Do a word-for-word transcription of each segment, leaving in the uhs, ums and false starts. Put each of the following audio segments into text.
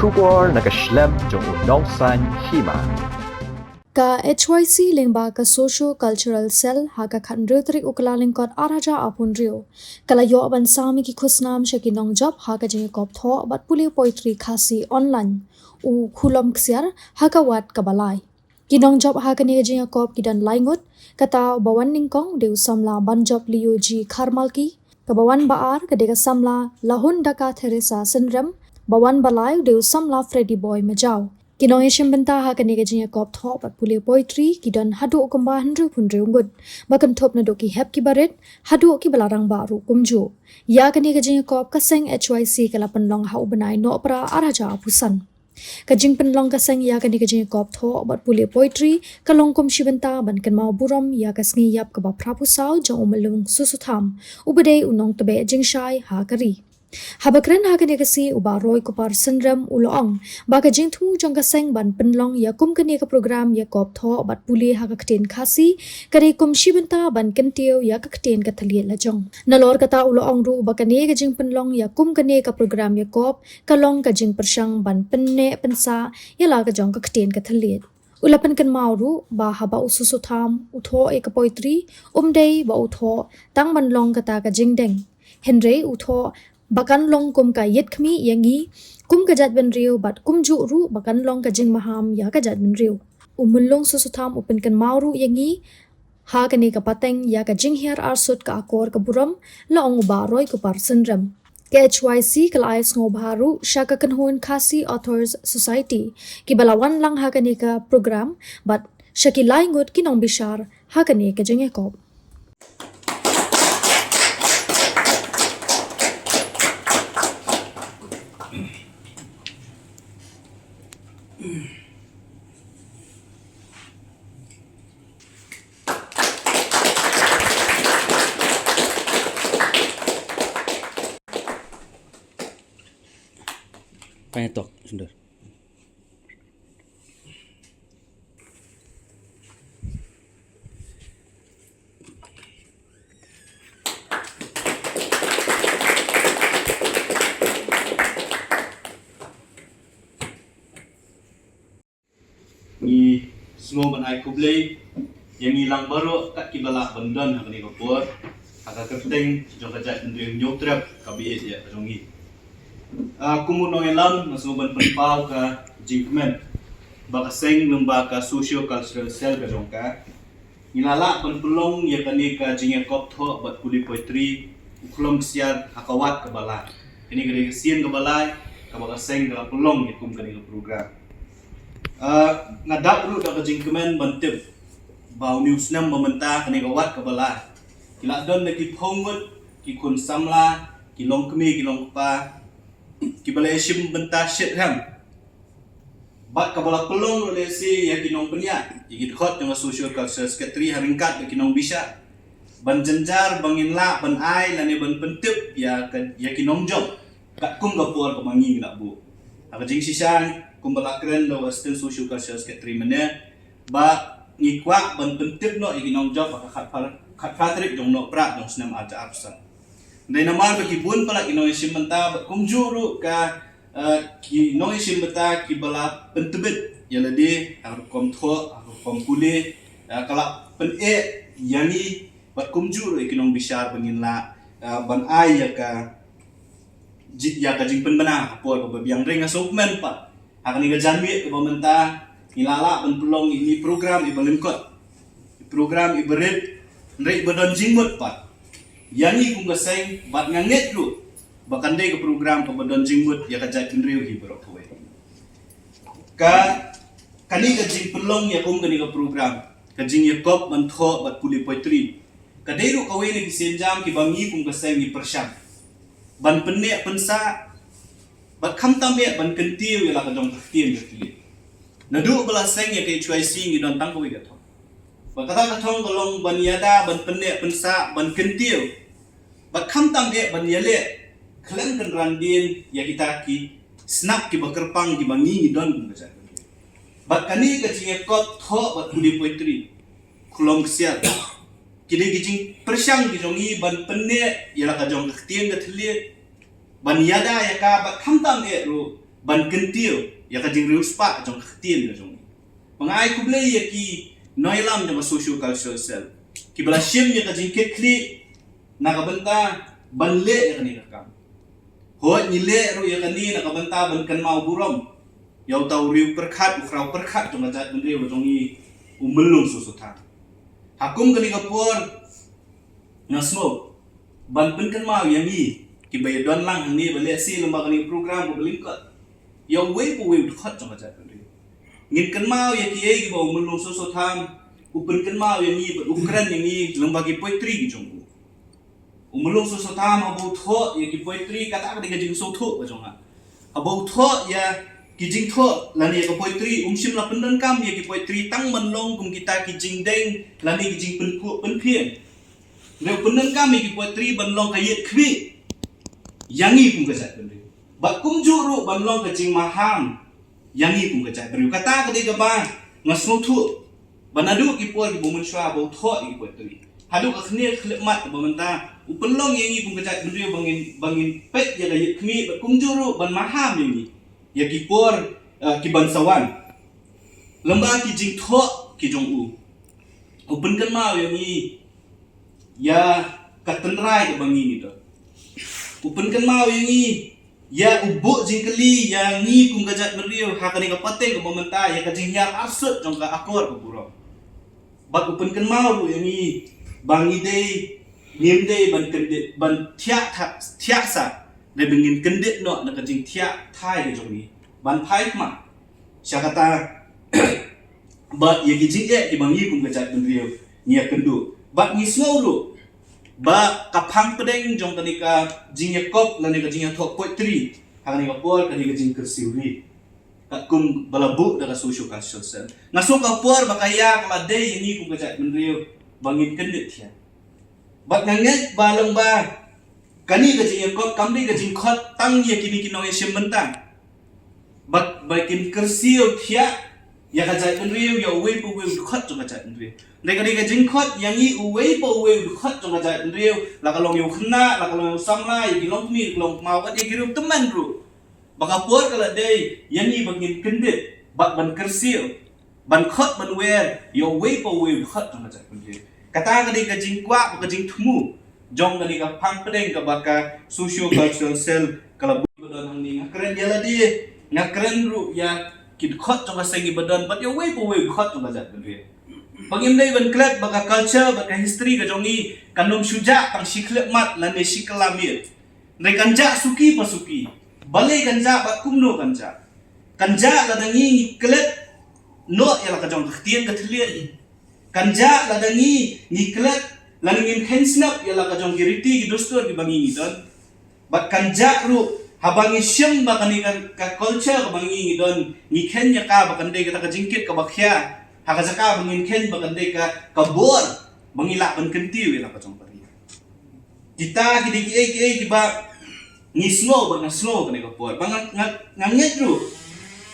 Khubor na ka shlem jong u nongsaiñ hima. Ka H Y C lyngba ka Socio Cultural Cell ha ka khathynriew tarik u Kyllalyngkot arhajar arphew ka la ïoh ban sam ïa ki khusnam sha ki nongjop ha ka jingïakop thoh bad pule poetry Khasi online, u Khulom Ksiar, ha ka wat kaba lai. Ki nongjop ha kane ka jingïakop ki don lai ngut, kata uba wan nyngkong u dei u samla Banjop Leo G Kharmalki, kaba wan ba ar ka dei ka samla Lahun Daka Theresa Synrem, ba wan ba lai u dei u samla Freddy Boy Majaw. Ki nongïashim bynta ha kane ka jingïakop thoh bad pule poetry ki don haduh kumba hynriewphew hynriew ngut, ba kynthup naduh ki hep kiba rit haduh kiba la rangbah ruh kumjuh. Ïa kane ka jingïakop ka seng H Y C ka la pynlong ha u bnai Nohprah arhajar arphew san. Ka jingpynlong ka seng ïa kane ka jingïakop thoh bad pule poetry ka long kum shi bynta ban kynmaw burom ïa ka sngi ïap kaba phraphew saw jong u Myllung Susutham, uba dei u nongtbeh jingshai ha ka ri. Haba kren ha kane ka sngi u Bah Roy Kupar Synrem u la ong ba ka jingthmu jong ka seng ban pynlong ïa kum kane ka program ïakop thoh bad pule ha ka ktien Khasi ka dei kum shi bynta ban kyntiew ïa ka ktien ka thylliej la jong. Nalor kata u la ong ruh ba kane ka jingpynlong ïa kum kane ka program ïakop ka long ka jingpyrshang ban pynneh pynsah ïa la ka jong ka ktien ka thylliej. U la pynkynmaw ruh ba haba u Susutham u thoh ïa ka poetry, um dei ba u thoh tang ban long kata ka jingdeng, hynrei u thoh ba kan long kum ka ïit khmih ïa ngi kum ka jaitbynriew bad kumjuh ruh ba kan long ka jingmaham ïa ka jaitbynriew. U Myllung Susutham u pynkynmaw ruh ïa ngi ha kane ka pateng ïa ka jinghiar arsut ka akor ka burom, la ong u Bah Roy Kupar Synrem. Ka H Y C ka la ai sngewbha ruh sha ka kynhun Khasi Authors Society kiba la wan lang ha kane ka program bad sha ki lai ngut ki nongbishar ha kane ka jingïakop. Pyntok sendar. Ngi sngew ban ai khublei ïa ngi lang baroh kat kiba lah ban don ha kane ka por ha ka kyrteng jong ka jaitbynriew Hynñiewtrep kaba ïeit ïa ka jong ngi. Ah, kum u nongïalam nga sngew ban pynpaw ka jingkmen ba ka seng lyngba ka Socio Cultural Cell ka jong ka ngi la lah ban pynlong ïa kane ka jingïakop thoh bad pule poetry u Khlong Ksiar ha ka wat kaba lai. Kane ka dei ka sien kaba lai kaba ka seng ka la pynlong ïa kum kane ka program. Ah, nga dap ruh da ka jingkmen ban tip ba une u snem ba mynta kane ka wat kaba lai ki la don da ki phew ngut ki khun samla, ki longkmie ki longkpa kiba la ïashim bynta shitrhem. Bad kaba la pynlong ruh lehse ïa ki nongpynïaid, ïa ki dkhot jong ka Social Culture Secretary ha ryngkat bad ki nongbishar ban jynjar ba ngin lah ban ai lane ban pyntip ïa ka, ïa ki nongjop katkum ka por kaba ngi ngi la buh. Ha ka jingshisha kumba la kren da u Assistant Social Culture Secretary mynne ba ngi kwah ban pyntip noh ïa ki nongjop ha ka khatphra, khatphra tarik jong Nohprah jong snem arhajar arphew san. Dei namar ba ki bun palat ki nongïashim bynta bad kumjuh ruh ka, eh, ki nongïashim bynta kiba la pyntbit ïa lade ha ka rukom thoh, ha ka rukom pule, eh, ka la pyneh ïa ngi bad kumjuh ruh ïa ki nongbishar ba ngin lah, eh, ban ai ïa ka ji-, ïa ka jingpynbna ha ka por kaba biang. Hynrei nga sngewkmen pat ha kane ka janmiet kaba mynta ngi la lah ban pynlong ïa kine ki program kiba lyngkot, ki program kiba rit, hynrei kiba don jingmut pat ïa ngi kum ka seng bad nga ngeit ruh ba kan dei ka program kaba don jingmut ïa ka jaitbynriew hi baroh kawei. Ka, kane ka jingpynlong ïa kum kane ka program, ka jingïakop ban thoh bad pule poetry, ka dei ruh kawei na ki sienjam kiba ngi kum ka seng ngi pyrshang ban pynneh pynsah bad khamtam eh ban kyntiew ïa la ka jong ka ktien ka thylliej. Naduh ba la seng ïa ka H Y C ngi don tang kawei ka thong. Bad kata ka thong ka long ban ïada, ban pynneh pynsah, ban kyntiew bad khamtam eh ban ïaleh khlem kynran dien ïa kita ki snap kiba kyrpang kiba ngi ngi don kum ka jaitbynriew. Bad kane ka jingïakop thoh bad pule poetry Khlong Ksiar ki dei ki jingpyrshang ki jong ngi ban pynneh ïa la ka jong ka ktien ka thylliej, ban ïada ïa ka bad khamtam eh ruh ban kyntiew ïa ka jingriewspah jong ka ktien ka jong ngi. Ba nga ai khublei ïa ki nongïalam jong ka socio cultural cell kiba la shim ïa ka jingkitkhlieh na ka bynta ban leh ïa kane ka kam. Hooid, ngi leh ruh ïa kane na ka bynta ban kynmaw burom ïa uta u riew pyrkhat, u khraw pyrkhat jong ka jaitbynriew jong ngi, u Myllung Soso Tham. Ha kum kane ka por nga sngew ban pynkynmaw ïa ngi kiba ïadon lang hangne ba lehse lem bad kane ka program kaba lyngkot ïa uwei pa uwei u dkhot jong ka jaitbynriew. Ngin kynmaw ïa kiei kiba u Myllung Soso Tham u pynkynmaw ïa ngi bad u kren ïa ngi lem bad ki poetry ki jong u. U Myllung Soso Tham haba u thoh ïa ki poetry, kata ka dei ka jingsngewthuh ka jong nga. Haba u thoh ïa ki jingthoh lane ïa ka poetry, um shym la pyndonkam ïa ki poetry tang ban long kum kita ki jingdeng lane ki jingpynphuh pynphieng. Hynrei u pyndonkam ïa ki poetry ban long ka ïit khmih ïa ngi kum ka jaitbynriew, bad kumjuh ruh ban long ka jingmaham ïa ngi kum ka jaitbynriew. Kata ka dei kaba nga sngewthuh ba naduh ki por kiba mynshuwa ba u thoh ïa ki poetry haduh ka khnier khyllipmat kaba mynta, u pynlong ïa ngi kum ka jaitbynriew ba ngin, ba ngin peit ïa ka ïit khmih bad kumjuh ruh ban maham ïa ngi ïa ki por, eh, ki ban sa wan. Lem bad ki jingthoh ki jong u, u pynkynmaw ïa ngi ïa ka tynrai kaba ngi ngi don. U pynkynmaw ïa ngi ïa u buh jingkylli ïa ngi kum ka jaitbynriew ha kane ka pateng kaba mynta, ïa ka jinghiar arsut jong ka akor ka burom. Bad u pynkynmaw ruh ïa ngi ba ngi dei, ngim dei ban kyndit, ban thiah tha-, thiah sah, hynrei ba ngin kyndit noh na ka jingthiah thai ka jong ngi ban phai khmat sha kata. Bad ïa ki jingeh kiba ngi kum ka jaitbynriew ngi ïakynduh. Bad ngi sngew ruh ba ka phang pdeng jong kane ka jingïakop lane ka jingïathoh poetry ha kane ka por ka dei ka jingkyrsiew ri, katkum ba la buh da ka socio cultural cell. Nga sngew ka por ba ka ïa ka la dei ïa ngi kum ka jaitbynriew ba ngin kyndit thiah. Bad nga ngeit ba long ba kane ka jingïakop kam dei ka jingkhot tang ïa kine ki nongïashim bynta, bad ba kin kyrsiew thiah ïa ka jaitbynriew, ïa uwei pa uwei u dkhot jong ka jaitbynriew. Hynrei ka dei ka jingkhot ïa ngi uwei pa uwei u dkhot jong ka jaitbynriew, la ka long ïa u khynnah, la ka long ïa u samla, ïa ki longkmie, ki longkmie, bad ïa ki riewtymmen ruh. Ba ka por ka la dei ïa ngi ba ngin kyndit bad ban kyrsiew, ban khot ban wer ïa uwei pa uwei u dkhot jong ka jaitbynriew. Kata ka dei ka jingkwah bad ka jingthmu jong kane ka phang pdeng kaba ka socio cultural cell ka la buh. Ba don hangne nga kren ïa lade, nga kren ruh ïa ki dkhot jong ka seng kiba don bad ïa uwei pa uwei u dkhot jong ka jaitbynriew. Ba ngim dei ban klet ba ka culture bad ka history ka jong ngi kan ym shu jah tang shi khyllipmat lane shi kylla miet. Hynrei kan jah suki pa suki. Balei kan jah bad kumno kan jah? Kan jah lada ngi ngi klet noh ïa la ka jong ka ktien ka thylliej. Kan jah lada ngi ngi klet lane ngim kheiñ sngap ïa la ka jong ki riti ki dustur kiba ngi ngi don. Bad kan jah ruh haba ngi shem ba kane ka, ka culture kaba ngi ngi don, ngi kheiñ ïa ka ba kan dei kata ka jingkit kaba khia, ha ka jaka ba ngin kheiñ ba kan dei ka, ka bor ba ngi lah ban kyntiew ïa la ka jong ka ri. Kita ki dei kiei kiei kiba ngi sngew bad nga sngew kane ka por. Ba nga, nga, nga ngeit ruh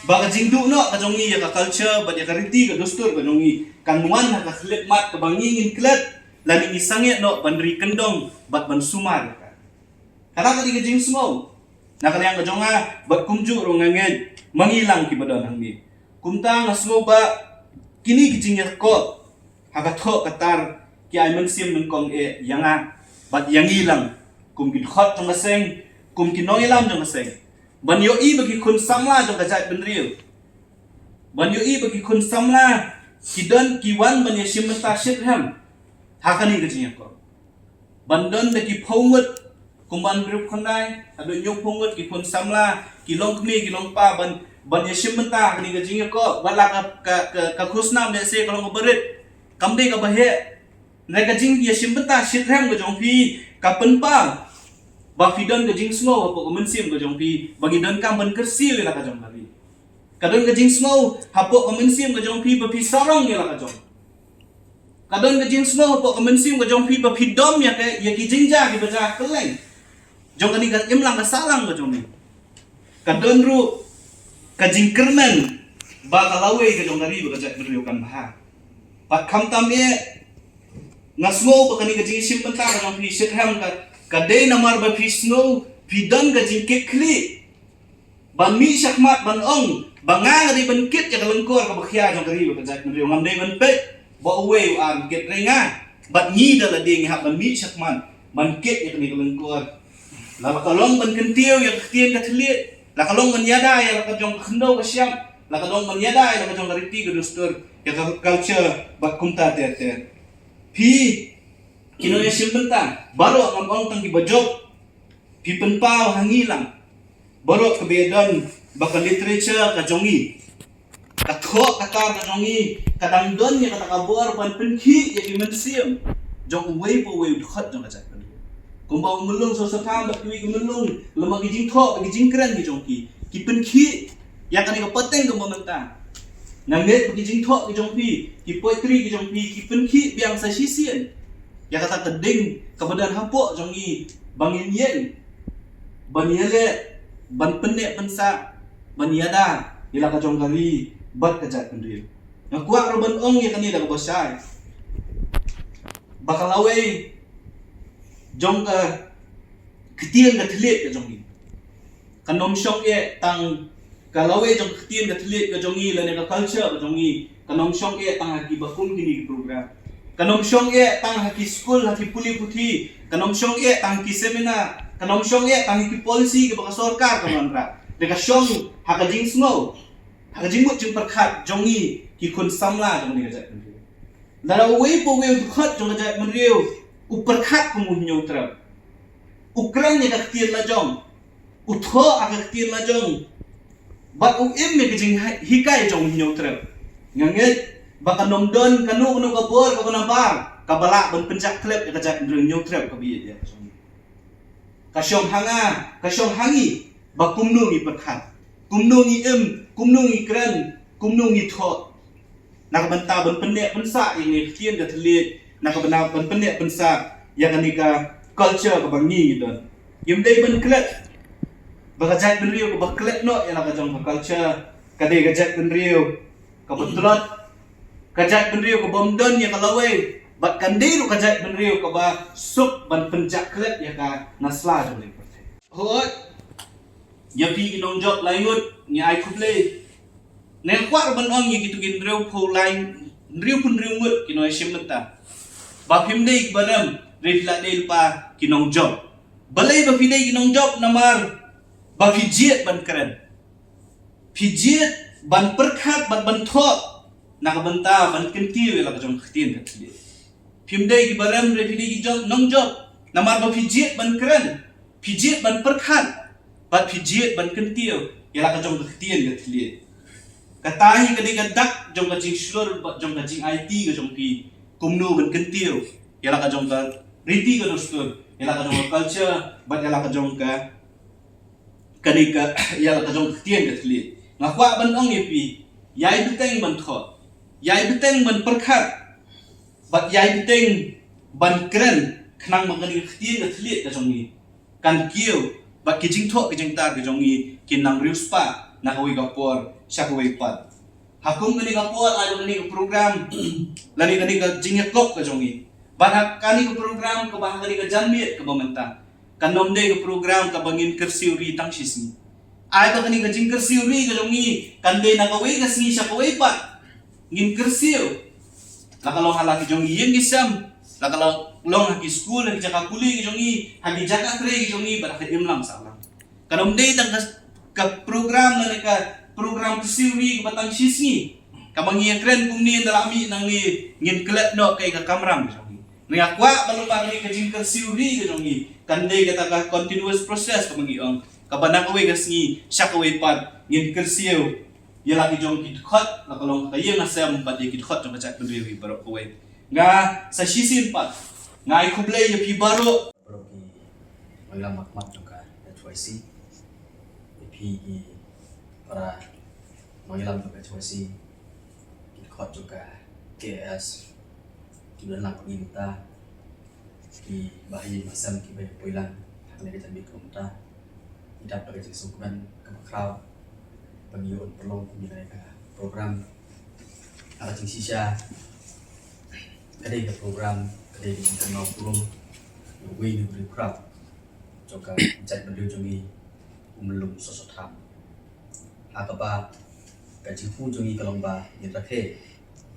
ba ka jingduh noh ka jong ngi ïa ka culture bad ïa ka riti ka dustur ka jong ngi kan wan ha ka khyllipmat kaba ngi ngin klet lane ngi sangeh noh ban ri kyndong bad ban sumar ïa ka. Kata ka dei ka jingsngew na ka liang ka jong nga bad kumjuh ruh nga ngeit ma ngi lang kiba don hangne. Kumta nga sngew ba kine ki jingïakop ha ka thoh ka tar ki ai mynsiem nyngkong eh ïa nga bad ïa ngi lang kum ki dkhot jong ka seng, kum ki nongïalam jong ka seng, ban ïohi ba ki khun samla jong ka jaitbynriew, ban ïohi ba ki khun samla ki don ki wan ban ïashim bynta shitrhem ha kane ka jingïakop. Ban don da ki phew ngut, kumban briew khyndai haduh hynñiew phew ngut ki khun samla, ki longkmie ki longkpa ban, ban ïashim bynta ha kane ka jingïakop, wat la ka, ka, ka, ka khusnam lehse ka long kaba rit, kam dei kaba heh. Hynrei ka jingïashim bynta shitrhem ka jong phi ka pynpaw ba phi don ka jingsngew hapoh ka mynsiem ka jong phi ba ngi donkam ban kyrsiew ïa la ka jong ka ri. Ka don ka jingsngew hapoh ka mynsiem ka jong phi ba phi sarong ïa la ka jong. Ka don ka jingsngew hapoh ka mynsiem ka jong phi ba phi dom ïa ka, ïa ki jingjia kiba jia kylleng jong kane ka imlang ka sahlang ka jong ngi. Ka don ruh ka jingkyrmen ba ka lawei ka jong ka ri bad ka jaitbynriew kan bha. Bad khamtam eh nga sngew ba kane ka jingïashim bynta ka jong phi shitrhem ka, ka dei namar ba phi sngew phi don ka jingkitkhlieh Ban mih shakhmat ban ong ba nga nga dei ban kit ïa ka lyngkor kaba khia jong ka ri bad ka jaitbynriew, ngam dei ban peit ba uwei u ar kit, hynrei nga bad ngi da lade ngi hap ban mih shakhmat ban kit ïa kane ka lyngkor. La ka long ban kyntiew ïa ka ktien ka thylliej, la ka long ban ïada ïa la ka jong ka khyndew ka shyiap, la ka long ban ïada ïa la ka jong ka riti ka dustur, ïa ka culture bad kumta ter ter. Phi ki nongïashim bynta baroh, ngam ong tang kiba jop, phi pynpaw ha ngi lang baroh kaba ïadon ba ka literature ka jong ngi, ka thoh ka kar ka jong ngi ka dang don ïa kata ka bor ban pynkhih ïa ki mynsiem jong uwei pa uwei u dkhot jong ka jaitbynriew. Kumba u Myllung Soso Tham bad kiwei ki Myllung, lem bad ki jingthoh bad ki jingkren ki jong ki, ki pynkhih ïa kane ka pateng kaba mynta. Nga ngeit ba ki jingthoh ki jong phi, ki poetry ki jong phi, ki pynkhih biang sa shisien ïa kata ka ding kaba don hapoh jong ngi ba ngin ïeng ban ïaleh, ban pynneh pynsah, ban ïada ïa la ka jong ka ri bad ka jaitbynriew. Nga kwah ruh ban ong ïa kane da kaba shai ba ka lawei jong ka ktien ka thylliej ka jong ngi kan ym shong eh tang, ka lawei jong ka ktien ka thylliej ka jong ngi lane ka culture ka jong ngi kan ym shong eh tang ha kiba kum kine ki program, kan ym shong eh tang ha ki skul, ha ki pule puthi, kan ym shong eh tang ha ki seminar, kan ym shong eh tang ha ki policy kiba ka sorkar ka wanrah. Te ka shong ha ka jingsngew, ha ka jingmut jingpyrkhat jong ngi ki khun samla jong ngi ka jaitbynriew. Lada uwei pa uwei u dkhot jong ka jaitbynriew u pyrkhat kum u hynñiewtrep, u kren ïa ka ktien la jong, u thoh ha ka ktien la jong bad u im ïa ka jinghikai jong u hynñiewtrep, nga ngeit ba kan ym don kano kano ka bor kaba nabar kaba lah ban pynjah khlep ïa ka jaitbynriew hynñiewtrep kaba ïeit ïa ka jong ngi. Ka shong ha nga, ka shong ha ngi ba kumno ngi pyrkhat, kumno ngi im, kumno ngi kren, kumno ngi thoh na ka bynta ban pynneh pynsah ïa kane ka ktien ka thylliej, na ka bynta ban pynneh pynsah ïa kane ka culture kaba ngi ngi don. Ngim dei ban klet ba ka jaitbynriew kaba klet noh ïa la ka jong ka culture ka dei ka jaitbynriew kaba tlot, ka jaitbynriew kaba ym don ïa ka lawei, bad kan dei ruh ka jaitbynriew kaba suk ban pynjah klet ïa ka na sla jong ka pyrthei. Hooid, ïa phi ki nongjop lai ngut ngi ai khublei. Nga kwah ban ong ïa kito ki hynriewphew lai, hynriewphew hynriew ngut ki nongïashim bynta ba phim dei kiba rem hynrei phi la dei lypa ki nongjop. Balei ba phi dei ki nongjop? Namar ba phi jied ban kren, phi jied ban pyrkhat bad ban thoh na ka bynta ban kyntiew ïa la ka jong ka ktien ka thylliej. Phim dei kiba rem hynrei phi dei ki jong nongjop namar ba phi jied ban kren, phi jied ban pyrkhat bad phi jied ban kyntiew ïa la ka jong ka ktien ka thylliej. Kata hi ka dei ka dak jong ka jingshlur bad jong ka jingaiti ka jong phi, kumno ban kyntiew ïa la ka jong ka riti ka dustur, ïa la ka jong ka culture bad ïa la ka jong ka kane ka ïa la ka jong ka ktien ka thylliej. Nga kwah ban ong ïa phi, ïai bteng ban thoh, ïai bteng ban pyrkhat bad ïai bteng ban kren khnang ba kane ka ktien ka thylliej ka jong ngi kan kiew bad ki jingthoh ki jingtar ki jong ngi kin nang riewspah na kawei ka por sha kawei pat. Ha kum kane ka por ai ba kane ka program lane kane ka jingïakop ka jong ngi bad ha kane ka program kaba ha kane ka janmiet kaba mynta kan ym dei ka program kaba ngin kyrsiew ri tang shi sngi. Ai ba kane ka jingkyrsiew ri ka jong ngi kan dei na kawei ka sngi sha kawei pat ngin kyrsiew. La ka long ha la ki jong ngi ïing ki sem, la ka long ha ki skul, ha ki jaka pule ki jong ngi, ha ki jaka trei ki jong ngi bad ha ka imlang sahlang. Kan ym dei tang ka, ka program lane ka program kyrsiew ri kaba tang shi sngi kaba ngi ïakren kumne ynda la mih nangne ngin klet noh kaei ka kamram ka jong ngi. Nga kwah ba lypa kane ka jingkyrsiew ri ka jong ngi kan dei kata ka continuous process kaba ngi ong kaba na kawei ka sngi sha kawei pat ngin kyrsiew ïa la ki jong ki dkhot, la ka long ka ïing ka sem bad ïa ki dkhot jong ka jaitbynriew hi baroh kawei. Nga sa shisien pat nga ai khublei ïa phi baroh. Baroh ki nongïalam makmat jong ka H Y C, ïa phi ki para nongïalam jong ka H Y C, ki dkhot jong ka K A S, ki don lang bad ngi mynta, ki bahaïing bahasem kiba ïa poi lang ha kane ka janmiet kaba mynta. Ngi dap da ka jingsngewkmen kaba khraw ba ngi ïoh ban pynlong kumne ka program. Ha ka jingshisha ka dei ka program, ka dei ka jingkynmaw burom ïa uwei na u briew khraw jong ka jaitbynriew jong ngi, u Myllung Soso Tham. Ha kaba ka jingpyrkhat jong ngi ka long ba ngin rakhe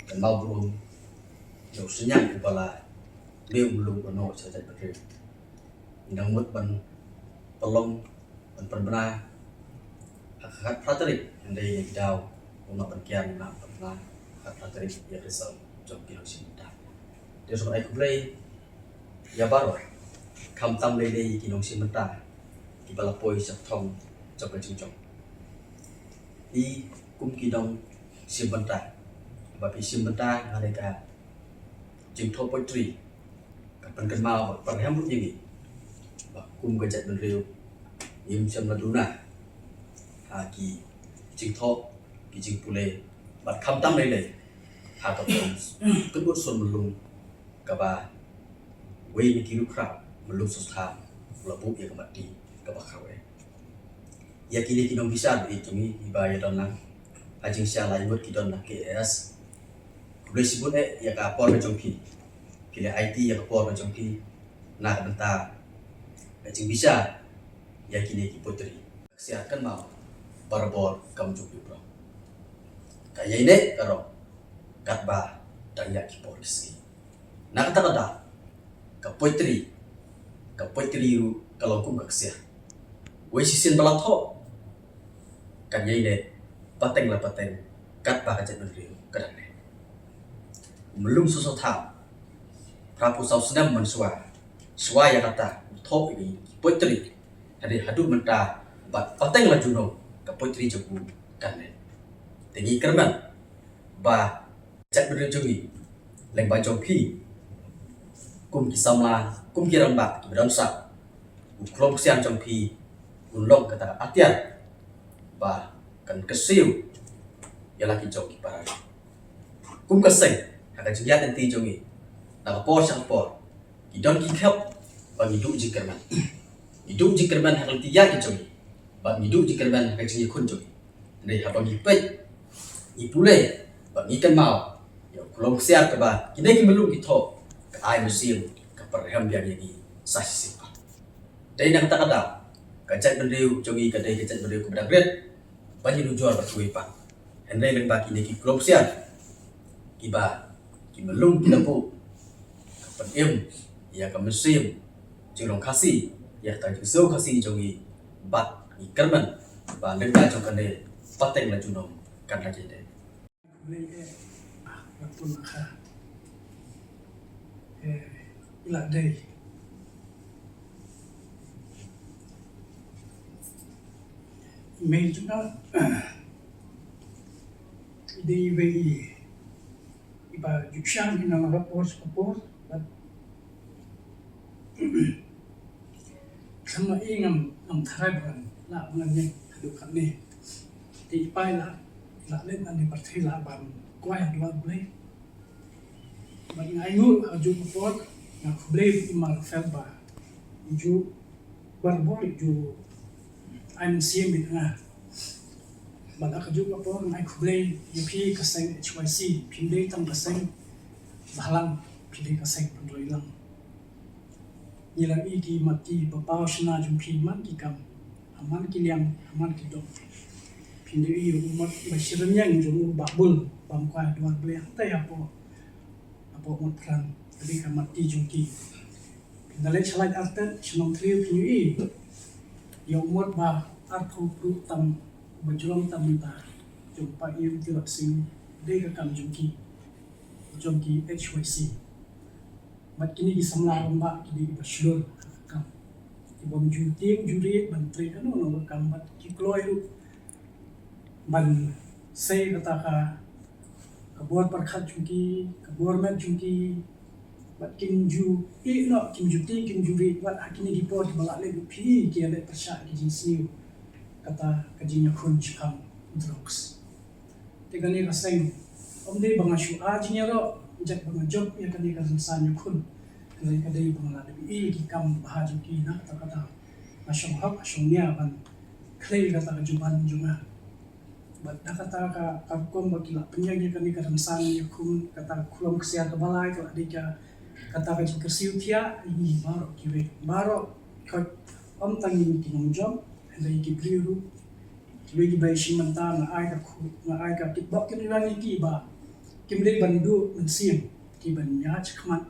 kynmaw burom ïa u synñiang u ba la mih u mlung u noh sha jaitbynriew. Ngi dang mut ban pynlong ban pynbna ha ka khatphra tarik, hynrei ïa ki daw u nang ban kiar, u nang pynbna ha ka khatphra tarik ïa ka result jong ki nongshim bynta. Te sngewbha ai khublei ïa baroh, khamtam lei lei ki nongshim bynta kiba la poi sha thong jong ka jingjop. I kum ki nongshim bynta ba phi shim bynta ha ka jingthoh poetry, ka pynkynmaw ba pyrhem ïa ngi ba kum ka jaitbynriew ngim shym la duna ha ki jingthoh, ki jingpule, bad khamtam lei lei ha ka form kynbud sur mlung kaba wei na ki ruh khraw mlung sngewthuh la buh ïa ka matti kaba kawei. Ïa kine ki nongbishar baieit jong ngi kiba ïa don lang ha jingshah lai ngut ki don na K A S. Khublei shibun eh ïa ka por ka jong phi. Phi la aiti ïa ka por ka jong phi na ka bynta ka jingbishar ïa kine ki poetry. Ksiar kynmaw barabor kam jong phi bro. Ka ïaineh ka rong katba dang ïa ki por ki sngi. Na kata ka daw ka poetry, ka poetry ruh ka long kum ka ksiar. Wei shisien ba la thoh kan ïaineh pateng la pateng katba ka jaitbynriew ka dang neh. Mlung sngewthuh phra phew saw snem mynshuwa, shuwa ïa kata u thoh ïa ki poetry. Hynrei haduh mynta bad pateng la junom ka poetry jong u kan neh. Te ngi kyrmen ba jaitbynriew jong ngi lyngba jong phi kum ki samla, kum ki rangbah kiba don sah, u khlem ksiar jong phi un long kata ka atiar ba kan kyrsiew ïa la ki jong ki para. Kum ka seng ha ka jingïaid lynti jong ngi na ka por sha ka por ki don ki khep ba ngi duh jingkyrmen. Ngi duh jingkyrmen ha ka lynti ïaid jong ngi bad ngi duh jingkyrmen ha ka jingïakhun jong ngi. Hynrei haba ngi peit, ngi pule bad ngi kynmaw ïa u khlem ksiar kaba kine ki mlung ki thoh, ka ai mynsiem, ka pyrhem biang ïa ngi sa shisien pat. Dei na kata ka daw ka jaitbynriew jong ngi ka dei ka jaitbynriew kaba dang rit ban ïanujor bad kiwei pat. Hynrei lyngba kine ki khlem ksiar kiba ki mlung ki la buh, ka pynim ïa ka mynsiem jinglong Khasi, ïa ka jingsngew Khasi jong ngi bad ngi kyrmen ba lyngba jong kane pateng la junom kan la jai dei. Khublei eh, ah, ba pun kha. Eh, i la dei. Mei jong nga i dei iwei i iba ju shang ïa nga na ka por sha ka por, bad khlem ma i ngam, ngam tharai ba ngan lah ban ïeng haduh katne. Te i pa i la, i la leit na ne pyrthei la ban kwai ha duwar Blei. Bad nga ainguh ha kajuh ka por, nga khublei ïa i Ma Raphael ba i ju barabor i ju ai mynsiem ïa nga. Bad ha kajuh ka por nga ai khublei ïa phi ka seng H Y C, phim dei tang ka seng bhalang, phi dei ka seng pynroi lang. Ngi la ïohi ki mat ki ba paw shynna jong phi man ki kam, ha man ki liang, ha man ki dong. Phin da ïohi u mot ba shi rynïeng jong u Bah Bul bam kwai ha duwar Blei hangtai hapoh, hapoh Motphran, ka dei ka mat ki jong ki. Phin da leit sha Laitarteh sha Nongthliew phin ïohi ïa u mot ba arphew pruh tam, ba jrong tam mynta, jong Pa Ïew Tirot Sing, dei ka kam jong ki, jong ki H Y C. Bad kine ki samla rangbah ki dei kiba shlur ha ka kam, ki bym ju tieng ju rieh ban trei kano kano ka kam, bad ki kloi ruh ban sei kata ka, ka bor pyrkhat jong ki, ka bor met jong ki. Bad kim ju ïeh noh, kim ju tieng, kim ju rieh. Bad ha kine ki por kiba la leit, phi ki ïaleh pyrshah ki jingsniew, kata ka jingïakhun shaphang drugs. Te kane ka seng, ym dei ba nga shu ai jingïaroh, jait ba nga jop ïa kane ka rynsan ïakhun. Hynrei ka dei ba nga la dep ïohi ïa ki kam bha jong ki, na kata ka daw nga shong hok, nga shong nia ban khlei kata ka jubab jong nga. Bad na kata ka, ka rukom ba ki la pynïeng ïa kane ka rynsan ïakhun, kata ka khlem ksiar kaba lai ka la dei ka, kata ka jingkyrsiew thiah ïa ngi baroh kiwei, baroh, khoit, ym tang ïa ngi ki nongjop, hynrei ki briew ruh Kiwei kiba ïashim bynta nga ai ka khu, nga ai ka kitbok kynriang ïa ki ba kim dei ban duh mynsiem, ki ban ïaid shakhmat.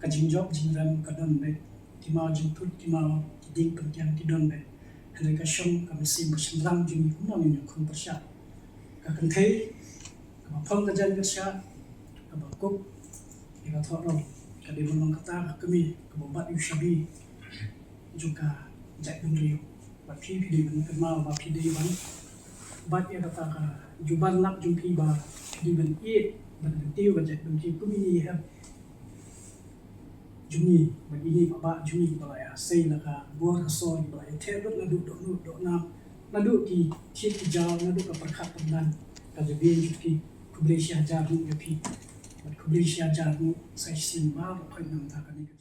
Ka jingjop jingrem ka don beit, ki maw jingthut, ki maw ki dieng pynkiang ki don beit. Hynrei ka shong ka mynsiem ba shynrang jong ngi kumno ngin ïakhun pyrshah. Ka kynthei kaba phong ka jaiñ pyrshah, kaba kup ïa ka thoh rong, ka dei ban long kata ka kmie kaba bat ïa u shabi jong ka jaitbynriew. Bad phi, phi dei ban kynmaw ba phi dei ban bat ïa kata ka juban lap jong phi, ba phi dei ban ïeit, ban kyntiew ka jaitbynriew kum ine i hep jong ngi, bad ine i bah jong ngi ba la ïa sei la ka bor ka sor, ba la ïa theh lut naduh dohnud dohnam, naduh ki thied ki jaw, naduh ka pyrkhat pyrdan. Ka jabieng jong phi, khublei shi hajar nguh ïa phi. Bad khublei shi hajar nguh sa shisien baroh khoit na ka bynta kane ka